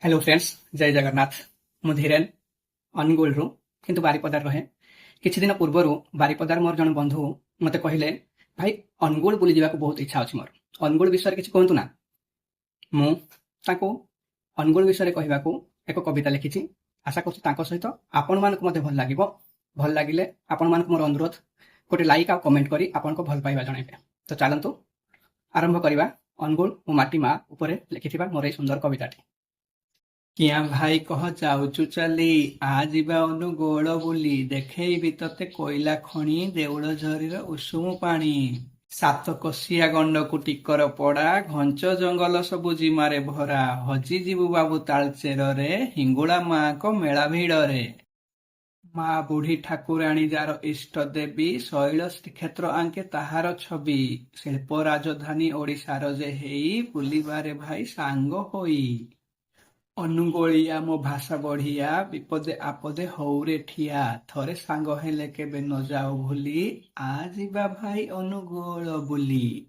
Hello friends, ଜୟ ଜଗନ୍ନାଥ। ମୁଁ ଧୀରେନ, ଅନୁଗୁଳରୁ, କିନ୍ତୁ ବାରିପଦାରେ ରହେ। କିଛି ଦିନ ପୂର୍ବରୁ ବାରିପଦାର ମୋର ଜଣେ ବନ୍ଧୁ ମୋତେ କହିଲେ, "ଭାଇ, ଅନୁଗୁଳ ବୁଲି ଯିବାକୁ ବହୁତ ଇଚ୍ଛା ଅଛି ମୋର। ଅନୁଗୁଳ ବିଷୟରେ କିଛି କୁହନ୍ତୁ ନା।" ମୁଁ ତାଙ୍କୁ ଅନୁଗୁଳ ବିଷୟରେ କହିବାକୁ ଏକ କବିତା ଲେଖିଛି। ଆଶା କରୁଛି ତାଙ୍କ ସହିତ ଆପଣମାନଙ୍କୁ ମଧ୍ୟ ଭଲ ଲାଗିବ। ଭଲ ଲାଗିଲେ ଆପଣମାନଙ୍କୁ ମୋର ଅନୁରୋଧ, ଗୋଟେ ଲାଇକ୍ ଆଉ କମେଣ୍ଟ କରି ଆପଣଙ୍କ ଭଲ ପାଇବା ଜଣାଇବେ। ତ ଚାଲନ୍ତୁ ଆରମ୍ଭ କରିବା ଅନୁଗୁଳ, ମୋ ମାଟି ମା ଉପରେ ଲେଖିଥିବା ମୋର ଏଇ ସୁନ୍ଦର କବିତାଟି। କିଆଁ ଭାଇ କହ ଯାଉଚୁ ଚାଲି, ଆ ଯିବା ଅନୁଗୋଳ ବୁଲି। ଦେଖେଇବି ତତେ କୋଇଲା ଖଣି, ଦେଉଳଝରିର ଉଷୁମ ପାଣି। ସାତକୋଶିଆ ଗଣ୍ଡକୁ ଟିକର ପଡା, ଘଞ୍ଚ ଜଙ୍ଗଲ ସବୁଜିମାରେ ଭରା। ହଜିଯିବୁ ବାବୁ ତାଳଚେରରେ, ହିଙ୍ଗୁଳା ମାଙ୍କ ମେଳା ଭିଡ଼ରେ। ମା ବୁଢ଼ୀ ଠାକୁରାଣୀ ଯାର ଇଷ୍ଟ ଦେବୀ, ଶୈଳ ଶ୍ରୀକ୍ଷେତ୍ର ଆଙ୍କେ ତାହାର ଛବି। ଶିଳ୍ପ ରାଜଧାନୀ ଓଡ଼ିଶାର ଯେ ହେଇ, ବୁଲିବାରେ ଭାଇ ସାଙ୍ଗ ହୋଇ। ଅନୁଗୋଳିଆ ମୋ ଭାଷା ବଢ଼ିଆ, ବିପଦେ ଆପଦେ ହଉରେ ଠିଆ। ଥରେ ସାଙ୍ଗ ହେଲେ କେବେ ନ ଯାଉ ଭୁଲି, ଆ ଯିବା ଭାଇ ଅନୁଗୋଳ ବୁଲି।